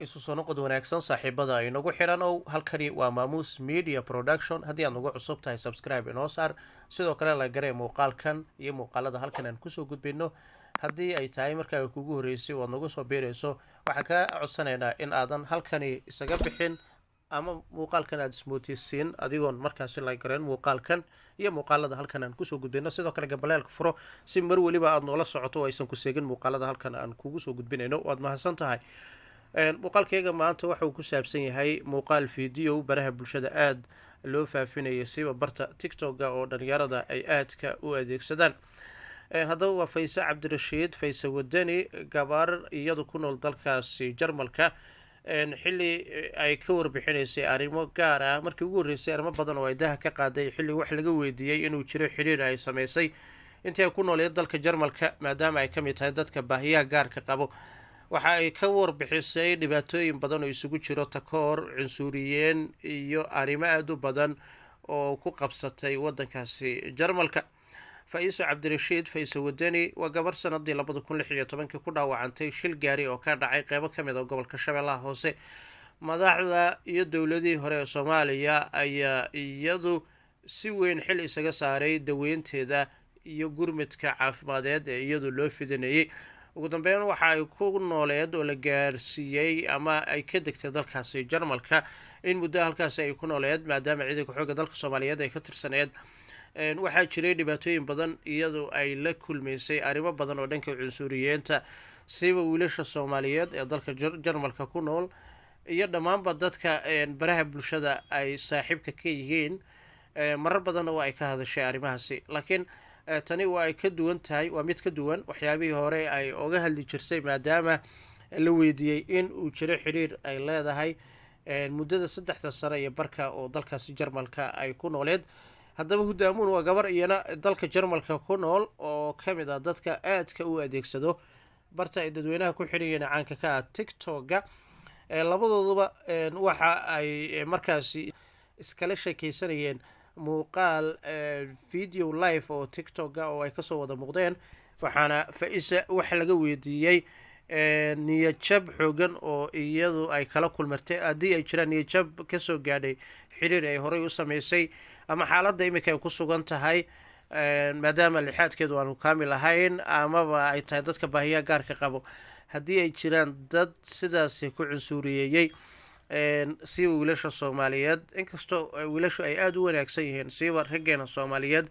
Isu soo noqod wanaagsan, saaxiibada inagu xiran ow. Halkani waa Maamuus Media Production. Haddii aad nagu cusub tahay, subscribe inoo saar, sidoo kale la garee muuqaalkan iyo muuqaalada halkan aan kusoo gudbino. Haddii ay tahay markaa kugu horreysay oo aad nagu soo biirayso, waxaan kaa codsanaynaa in aadan halkani isaga bixin ama muuqaalkan aad ismootisiin adigoon markaasi la gareen muuqaalkan iyo muuqaalada halkan aan kusoo gudbino. Sidoo kale gambaleelka furo si mar weliba aad noola socoto oo aysan ku seegin muuqaalada halkan aan kugu soo gudbinayno. Waad mahadsan tahay. Muuqaalkeyga maanta waxa uu ku saabsan yahay muuqaal video baraha bulshada aada loo faafinayay, siba barta TikTok-ga oo dhalinyarada ay aadka u adeegsadaan. Haddaba waa Fayse Cabdirashiid, Fayse Wadani, gabar iyadu ku nool dalkaasi Jarmalka, xilli ay ka warbixinaysay arrimo gaar ah. Markii ugu horreysay arrimo badan oo ay daha ka qaaday, xilli wax laga weydiiyey inuu jiro xiriir ay sameysay intii ay ku nooleed dalka Jarmalka, maadaama ay ka mid tahay dadka baahiyaha gaarka qabo. Waxa ay ka warbixisay dhibaatooyin badan oo isugu jiro takoor, cunsuriyeen iyo arrimo aada u badan oo ku qabsatay wadankaasi Jarmalka. Faiso Cabdirashiid, Fayse Wadani, waa gabar sanadii 2016-kii ku dhaawacantay shil gaari oo ka dhacay qeybo ka mid a gobolka Shabeellaha Hoose. Madaxda iyo dowladihii hore ee Soomaaliya ayaa iyadu si weyn xil isaga saaray daweynteeda iyo gurmudka caafimadeed ee iyadu loo fidinayay. Ugu dambeyn waxa ay ku nooleed oo la gaarsiiyey ama ay ka degtay dalkaasi Jarmalka. In muddo halkaasi ay ku nooleed, maadaama ciidanka xoogga dalka Soomaaliyeed ay ka tirsaneed, waxaa jiray dhibaatooyin badan iyadoo ay la kulmaysay, arrimo badan oo dhanka cunsuriyeenta, siba wiilasha Soomaaliyeed ee dalka Jarmalka ku nool iyo dhammaanba dadka baraha bulshada ay saaxiibka ka yihiin. Marar badanna waa ay ka hadashay arrimahaasi, laakiin tani waa ay ka duwan tahay, waa mid ka duwan waxyaabihii hore ay oga hadli jirtay, maadaama la weydiiyey in uu jiro xiriir ay leedahay muddada 3da sano iyo barka oo dalkaasi Jarmalka ay ku nooleed. Haddaba Hudaamuun waa gabar iyana dalka Jarmalka ku nool oo ka mid ah dadka aadka u adeegsado barta ay dadweynaha ku xidhan yihiin, caanka ka ah TikTok-ga. Labadooduba waxa ay markaasi iskala sheekeysanayeen muuqaal video live oo TikTok-ga oo ay kasoo wada muuqdeen. Waxaana Faisa waxa laga weydiiyey niyadjab xoogan oo iyadu ay kala kulmartay, haddii ay jiraan niyadjab kasoo gaadhay xiriir ay horey u sameysay ama xaaladda iminka ay ku sugan tahay, maadaama lixaadkeedu aanu kaamil ahayn amaba ay tahay dadka baahiyaha gaarka qabo, haddii ay jiraan dad sidaasi ku cunsuuriyeeyey, siba wiilasha Soomaaliyeed. Inkastoo wiilashu ay aada u wanaagsan yihiin, siba raggeena Soomaaliyeed,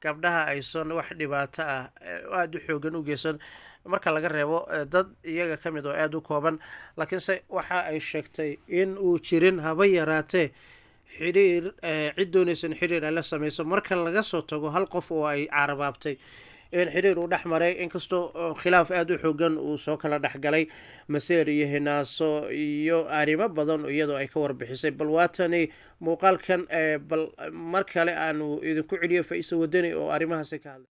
gabdhaha aysan wax dhibaato ah aada u xoogan u geysan marka laga reebo dad iyaga ka mid oo aada u kooban, laakiinse waxa ay sheegtay in uu jirin haba yaraatee xiriir cid doonaysan xiriir ay la sameyso, marka laga soo tago hal qof oo ay carabaabtay in xiriir uu dhex maray, inkastoo khilaaf aada u xoogan uu soo kala dhexgalay, maseer iyo hinaaso iyo arrimo badan iyadoo ay ka warbixisay. Bal waatani muuqaalkan, bal mar kale aanu idinku celiyo Faiso Wadani oo arrimahaasi ka hadlay.